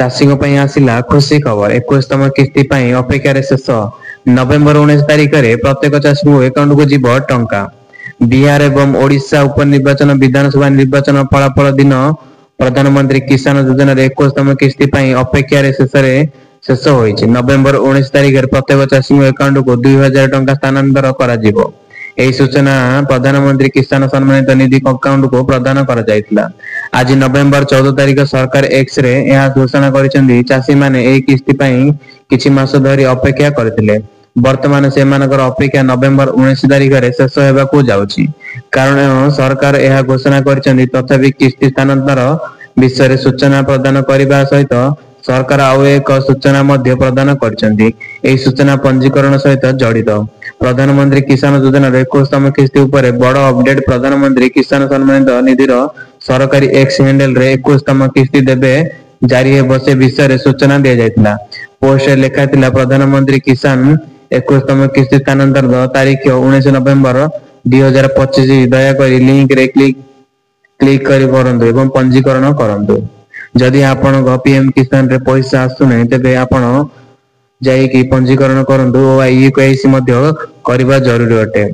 ଚାଷୀଙ୍କ ପାଇଁ ଆସିଲା ଖୁସି ଖବର, 21ତମ କିସ୍ତି ପାଇଁ ଅପେକ୍ଷାରେ ଶେଷ। ନଭେମ୍ବର 19 ତାରିଖରେ ପ୍ରତ୍ୟେକ ଚାଷୀଙ୍କ ଆକାଉଣ୍ଟକୁ ଯିବ ଟଙ୍କା। ବିହାର ଏବଂ ଓଡ଼ିଶା ଉପନିର୍ବାଚନ, ବିଧାନସଭା ନିର୍ବାଚନ ଫଳାଫଳ ଦିନ ପ୍ରଧାନମନ୍ତ୍ରୀ କିଷାନ ଯୋଜନାର 21ତମ କିସ୍ତି ପାଇଁ ଅପେକ୍ଷାରେ ଶେଷରେ ଶେଷ ହୋଇଛି। ନଭେମ୍ବର 19 ତାରିଖରେ ପ୍ରତ୍ୟେକ ଚାଷୀଙ୍କ ଆକାଉଣ୍ଟକୁ 2000 ଟଙ୍କା ସ୍ଥାନାନ୍ତର କରାଯିବ। ଏହି ସୂଚନା ପ୍ରଧାନମନ୍ତ୍ରୀ କିଷାନ ସମ୍ମାନିତ ନିଧି ଆକାଉଣ୍ଟକୁ ପ୍ରଦାନ କରାଯାଇଥିଲା। ଆଜି ନଭେମ୍ବର 14 ତାରିଖ ସରକାର ଏକ୍ସରେ ଏହା ଘୋଷଣା କରିଛନ୍ତି। ଚାଷୀମାନେ ଏହି କିସ୍ତି ପାଇଁ କିଛି ମାସ ଧରି ଅପେକ୍ଷା କରିଥିଲେ। ବର୍ତ୍ତମାନ ସେମାନଙ୍କର ଅପେକ୍ଷା ନଭେମ୍ବର 19 ତାରିଖରେ ଶେଷ ହେବାକୁ ଯାଉଛି, କାରଣ ସରକାର ଏହା ଘୋଷଣା କରିଛନ୍ତି। ତଥାପି କିସ୍ତି ସ୍ଥାନାନ୍ତର ବିଷୟରେ ସୂଚନା ପ୍ରଦାନ କରିବା ସହିତ ସରକାର ଆଉ ଏକ ସୂଚନା ମଧ୍ୟ ପ୍ରଦାନ କରିଛନ୍ତି। ଏହି ସୂଚନା ପଞ୍ଜୀକରଣ ସହିତ ଜଡ଼ିତ। ପ୍ରଧାନମନ୍ତ୍ରୀ କିଷାନ ଯୋଜନାର 21ତମ କିସ୍ତି ଉପରେ ବଡ଼ ଅପଡେଟ୍। ପ୍ରଧାନମନ୍ତ୍ରୀ କିଷାନ ସମ୍ମାନିତ ନିଧିର ସରକାରୀ ଏକ୍ସ ହ୍ୟାଣ୍ଡେଲରେ 21ତମ କିସ୍ତି ଦେବେ ଜାରି ହେବ ସେ ବିଷୟରେ ସୂଚନା ଦିଆଯାଇଥିଲା। ପୋଷ୍ଟରେ ଲେଖାଥିଲା, ପ୍ରଧାନମନ୍ତ୍ରୀ କିଷାନ 21ତମ କିସ୍ତି ସ୍ଥାନାନ୍ତର ତାରିଖ 19 ନଭେମ୍ବର 2025। ଦୟାକରି ଲିଙ୍କରେ କ୍ଲିକ୍ କରି କରନ୍ତୁ ଏବଂ ପଞ୍ଜୀକରଣ କରନ୍ତୁ। ଯଦି ଆପଣଙ୍କ ପିଏମ କିଷାନରେ ପଇସା ଆସୁନାହିଁ, ତେବେ ଆପଣ ଯାଇକି ପଞ୍ଜୀକରଣ କରନ୍ତୁ ଓ ଇ କେୱାଇସି ମଧ୍ୟ କରିବା ଜରୁରୀ ଅଟେ।